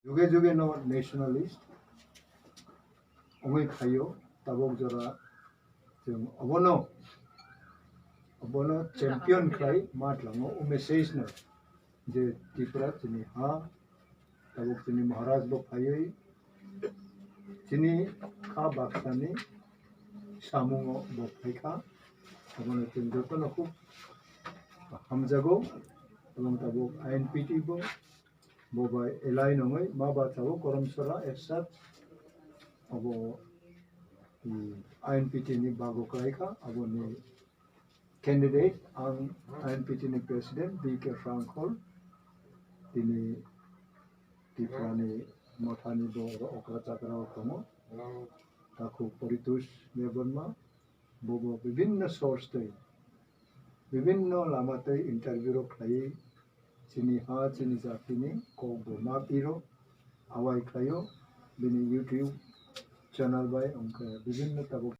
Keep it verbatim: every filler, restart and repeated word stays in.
Juge juge no nationalist wngwi phaio, tabuk jora chwng obono, obono champion khlai ma tlango, o message no je Tripura chini ha, tabuk chini Maharaj bo phaiwi chini kha baksani samungo bo phaikha, obono chwng jotono khub hamjago, ebong tabuk I N P T bo bo bai elai nongwi ma bachago Korom Sora as such. Abo, mm, I N P T ni bago kwlai kha, aboni candidate ang I N P T ni president B K Frankhol, tini Tripura ni mothani bo oro okra chakra rok tongo. Takhuk Paritosh Debbarma, bobo bibinno source tei bibinno lama tei interview rok khlaiwi chini ha, chini jatini kok bo ma piro, awai khlaio bini YouTube channel bai, wngkhe bibinno tabuk